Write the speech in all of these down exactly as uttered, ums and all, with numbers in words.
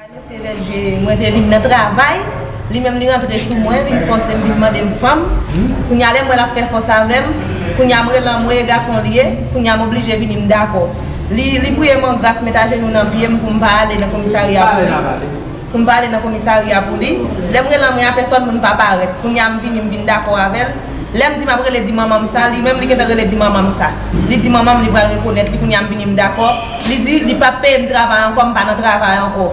Mesye Vèdye, mwen te vin nan travay, li menm li rantre sou mwen, vin fòse m, vin mande m fanm. Kounye a lè m wè l ap fè fòs avè m, kounye a m rele anmweye gason li ye, kounye a m oblije vini m dakò. Li, li priye m an gras, met ajenou nan pye m pou m pa ale nan komisarya pou li. Pou m pa ale nan komisarya pou li. Lè m rele anmweye a, pèsòn moun pa parèt. Kounye a m vini, m vin dakò avè l. Lè m di m ap rele di manman m sa, li menm li gentan rele di manman m sa. Li di manman m li pral rekonèt li, kounye a m vini m dakò. Li di li p ap peye m travay ankò, m pa nan travay ankò.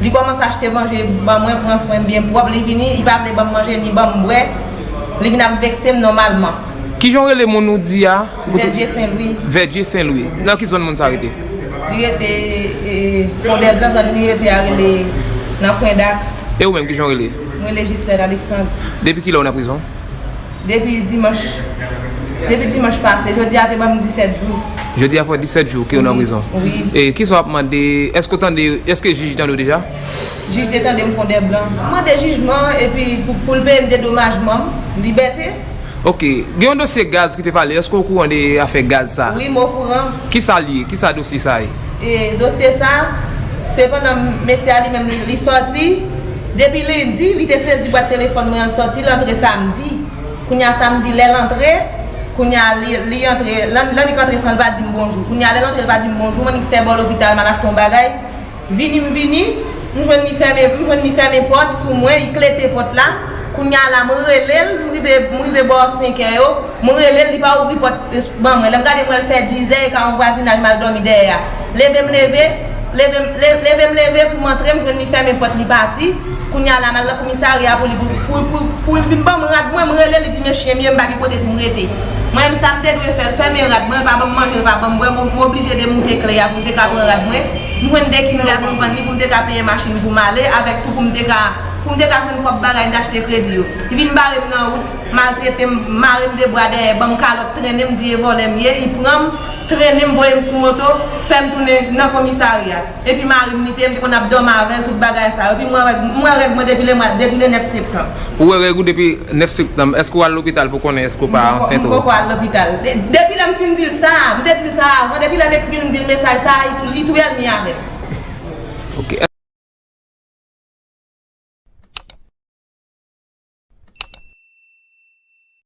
Li kòmanse achte manje ban mwen, pran swen m byen pwòp. Li vini, li pa vle ban m manje ni ban m bwè. Li vin ap vekse m nòmalman. Kijan w rele moun ou di a? Vèdye Sen Lwi. Vèdye Sen Lwi. Nan ki zòn moun sa rete? Li rete e, Fondèblan, zòn li rete a rele nan Kwendak. E ou menm, kijan w rele? Mwen rele Jislèn Alexandre. Depi kilè w nan prizon? Depi dimanch. Depi dimanch pase. Jodi a te ban m disèt jou. Jodi a fè disèt jou ke w nan prizon. Wi. E kisa w ap mande? Èske w tande, èske jij tande w deja? Jij te tande m Fondèblan. M mande jijman epi pou, pou l peye m dedomajman m, libète. Ok. Gen yon dosye gaz ki te pale. Èske w okouran de afè gaz sa? Wi, m okouran. Kisa l ye? Kisa dosye sa ye? E dosye sa, se pandan mesye a li menm li, li sòti, depi lendi, li te sezi bwat telefòn mwen an sòti, l antre samdi. Kounye a samdi, lè l antre, kounye a li, li antre, l annik antre san l pa di m bonjou. Kounye a lè l antre, l pa di m bonjou, m annik fè bò lopital, m al achte yon bagay. Vini m vini, m jwenn li fèmen, m jwenn li fèmen pòt sou mwen, li klete pòt la. Kounye a la, m rele l, m rive, m rive bò senk è yo, m rele l, li pa ouvri pòt ban mwen. Lè m gade, m wè l fè dizè, e ka yon vwazinaj m al dòmi dèyè a. Leve m leve, leve m, le- leve m leve pou m antre, m jwenn li fèmen pòt, li pati. Kounye a la, m al nan komisarya pou li, pou, pou, pou, pou l vin ban m rad mwen, m rele l, li di, "Men chen m ye, m pa gen kote pou m rete." Mwen menm, sa m te dwe fè, l fèmen rad mwen, l pa ban m manje, l pa ban m bwè, m, m oblije demoute kle a pou m te ka pran rad mwen. M jwenn de kin gaz, m vann li pou m te ka peye machin pou m ale, avèk tou pou m te ka, pou m te ka jwenn kòb bagay m te achte kredi yo. Li vin bare m nan wout, maltrete m, mare m de bra dèyè, ban m kalòt, trennen m, di e vòlè m ye, li pran m, trennen m, voye m sou moto, fè m tounen nan komisarya. Epi mari m, li te ye, m te konn ap dòmi avè l, tout bagay sa yo. Epi m wè règ, m wè règ mwen depi le mwa, depi le nèf septanm. Ou wè règ ou depi nèf septanm. Èske w al lopital pou konnen èske w pa ansent ou? M poko al lopital. De- Depi lè m fin di l sa, m te di l sa avan, depi lè m ekri l, m di l mesaj sa, li tou, li tou ènmi avè m. Ok.